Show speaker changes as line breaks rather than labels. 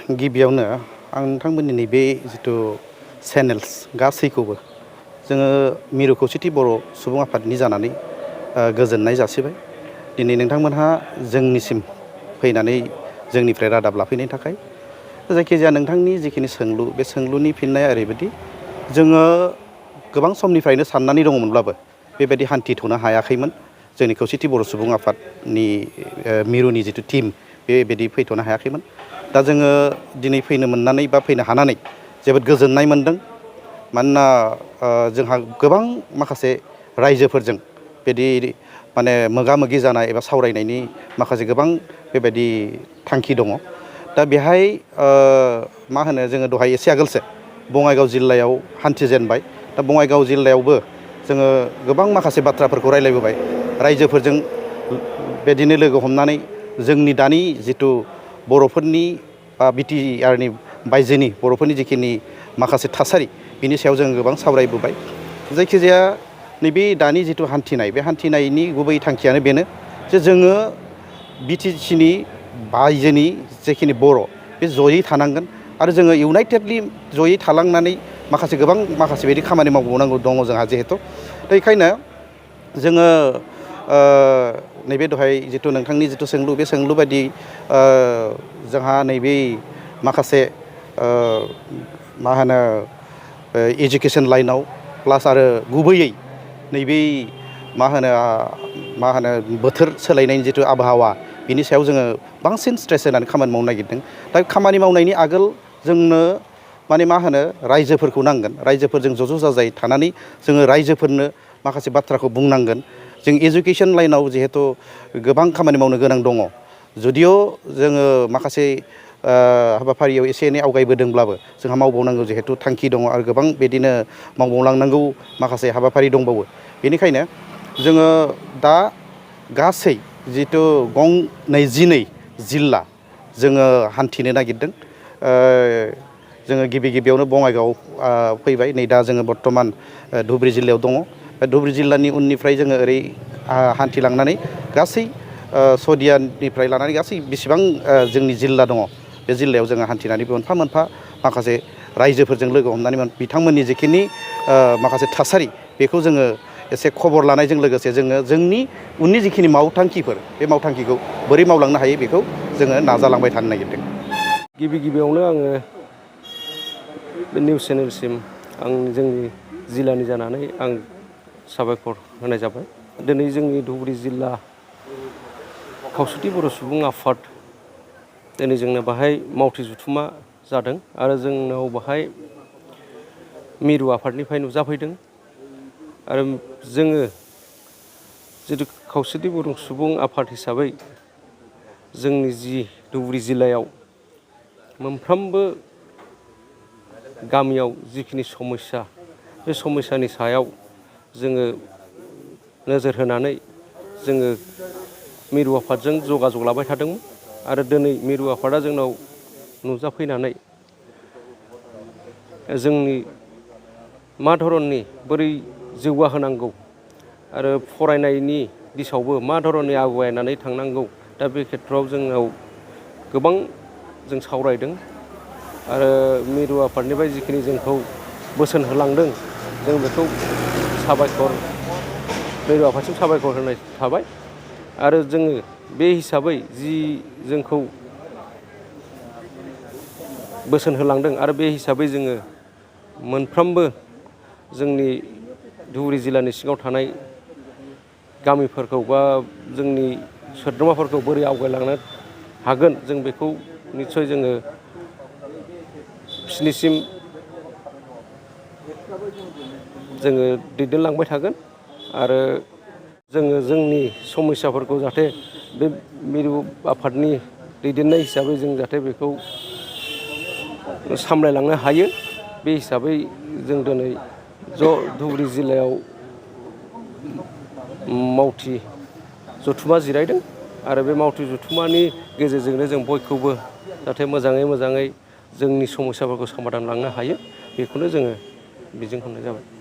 गिबियावनो आं नोंथांमोननि नैबे जिथु चेनेल्स गासैखौबो जोङो मिरु खौसेथि बर' सुबुं आफादनि जानानै गोजोननाय जासिबाय। दिनै नोंथांमोनहा जोंनिसिम फैनानै जोंनिफ्राय रादाब लाफैनायनि थाखाय। जायखिजाया नोंथांनि जिखिनि सोंलु बे सोंलुनि फिननाया ओरैबायदि जोङो गोबां समनिफ्रायनो साननानै दङमोनब्लाबो बेबायदि हान्थिथ'नो हायाखैमोन। जोंनि खौसेथि बर' सुबुं आफादनि मिरुनि जिथु टिम बेबायदि फैथ'नो हायाखैमोन। दा जोङो दिनै फैनो मोननानै बा फैनो हानानै जोबोद गोजोननाय मोनदों। मानोना जोंहा गोबां माखासे रायजोफोरजों बिदि माने मोगा मोगि जानाय एबा सावरायनायनि माखासे गोबां बेबायदि थांखि दङ। दा बेहाय मा होनो जोङो दहाय एसे आगोलसो बङाइगाव जिल्लायाव हान्थिजेनबाय। दा बङाइगाव जिल्लायावबो जोङो गोबां माखासे बाथ्राफोरखौ रायलायबोबाय रायजोफोरजों बिदिनो लोगो हमनानै जोंनि दानि जिथु बर'फोरनि BTRनि बायजोनि बर'फोरनि जिखिनि माखासे थासारि बिनि सायाव जों गोबां सावरायबोबाय। जायखिजाया नैबे दानि जिथु हान्थिनाय बे हान्थिनायनि गुबै थांखियानो बेनो जे जोङो BTCनि बायजोनि जेखिनि बर' बे जयै थानांगोन आरो जोङो इउनाइटेडलि जयै थालांनानै गोबां बिदि खामानि मावबावनांगौ दङ जोंहा जिहेथु। दा बेखायनो जोङो नैबे दहाय जिथु नोंथांनि जिथु सोंलु बे सोंलु बायदि जोंहा नैबे माखासे मा होनो एजुकेसन लाइनाव प्लास आरो गुबैयै नैबे मा होनो बोथोर सोलायनायनि जिथु आबहावा बिनि सायाव जोङो बांसिन स्ट्रेस होनानै खामानि मावनो नागिरदों। दा खामानि मावनायनि आगोल जोंनो माने मा होनो रायजोफोरखौ नांगोन। रायजोफोरजों ज' जाजाय थानानै जोङो रायजोफोरनो माखासे बाथ्राखौ बुंनांगोन। जों एजुकेसन लाइनाव जिहेथु गोबां खामानि मावनो गोनां दङ। जुदिअ जोङो माखासे हाबाफारियाव एसे एनै आवगायबोदोंब्लाबो जोंहा मावबावनांगौ जिहेथु थांखि दङ आरो गोबां बिदिनो मावबावलांनांगौ माखासे हाबाफारि दंबावो। बेनिखायनो जोङो दा गासै जिथु 22 जिल्ला जोङो हान्थिनो नागिरदों। जोङो गिबियावनो बङाइगाव फैबाय। नै दा जोङो बर्तमान धुबुरी जिल्लायाव दङ। बे धुबुरी जिल्लानि उननिफ्राय जोङो ओरै हान्थिलांनानै गासै सदियानिफ्राय लानानै गासै बेसेबां जोंनि जिल्ला दङ बे जिल्लायाव जोङो हान्थिनानै मोनफा मोनफा माखासे रायजोफोरजों लोगो हमनानै बिथांमोननि जिखिनि माखासे थासारि बेखौ जोङो एसे खबर लानायजों लोगोसे जोङो जोंनि उननि जिखिनि मावथांखिफोर बे मावथांखिखौ बोरै मावलांनो हायो बेखौ जोङो नाजालांबाय थानो नागिरदों।
गिबियावनो आङो बे निउस चेनेलसिम जोंनि जिल्लानि जानानै आं साबायखर होनाय जाबाय। दिनै जोंनि धुबुरी जिल्ला खौसेथि बर' सुबुं आफाद दिनै जोंनो बाहाय मावथि जथुमा जादों आरो जोंनाव बाहाय मिरु आफादनिफ्राय नुजाफैदों। आरो जोङो जिथु खौसेथि बर' सुबुं आफाद हिसाबै जोंनि जि धुबुरी जिल्लायाव मोनफ्रोमबो गामियाव जिखिनि समस्या बे समस्यानि सायाव जोङो नोजोर होनानै जोङो मिरु आफादजों जगाजग लाबाय थादोंमोन। आरो दिनै मिरु आफादा जोंनाव नुजाफैनानै जोंनि मा धरननि बोरै जौगाहोनांगौ आरो फरायनायनि दिसावबो मा धरननि आवगायनानै थांनांगौ दा बे खेथ्रआव जोंनाव गोबां जों सावरायदों। आरो मिरु आफादनिफ्राय जिखिनि जोंखौ बोसोन होलांदों जों बेखौ मिरु आफादसिम साबायखर होनाय थाबाय। आरो जोङो बे हिसाबै जि जोंखौ बोसोन होलांदों आरो बे हिसाबै जोङो मोनफ्रोमबो जोंनि धुबुरी जिल्लानि सिङाव थानाय गामिफोरखौ बा जोंनि सोद्रोमाफोरखौ बोरै आवगायलांनो हागोन जों बेखौ निस्सय जोङो बिसिनिसिम जोङो दैदेनलांबाय थागोन। आरो जोङो जोंनि समस्याफोरखौ जाहाथे बे मिरु आफादनि दैदेननाय हिसाबै जों जाहाथे बेखौ सामलायलांनो हायो। बे हिसाबै जों दिनै ज' धुबुरी जिल्लायाव मावथि जथुमा जिरायदों। आरो बे मावथि जथुमानि गेजेरजोंनो जों बयखौबो जाहाथे मोजाङै जोंनि समस्याफोरखौ समाधान लांनो हायो बेखौनो जोङो मिजिं खालामनाय जाबाय।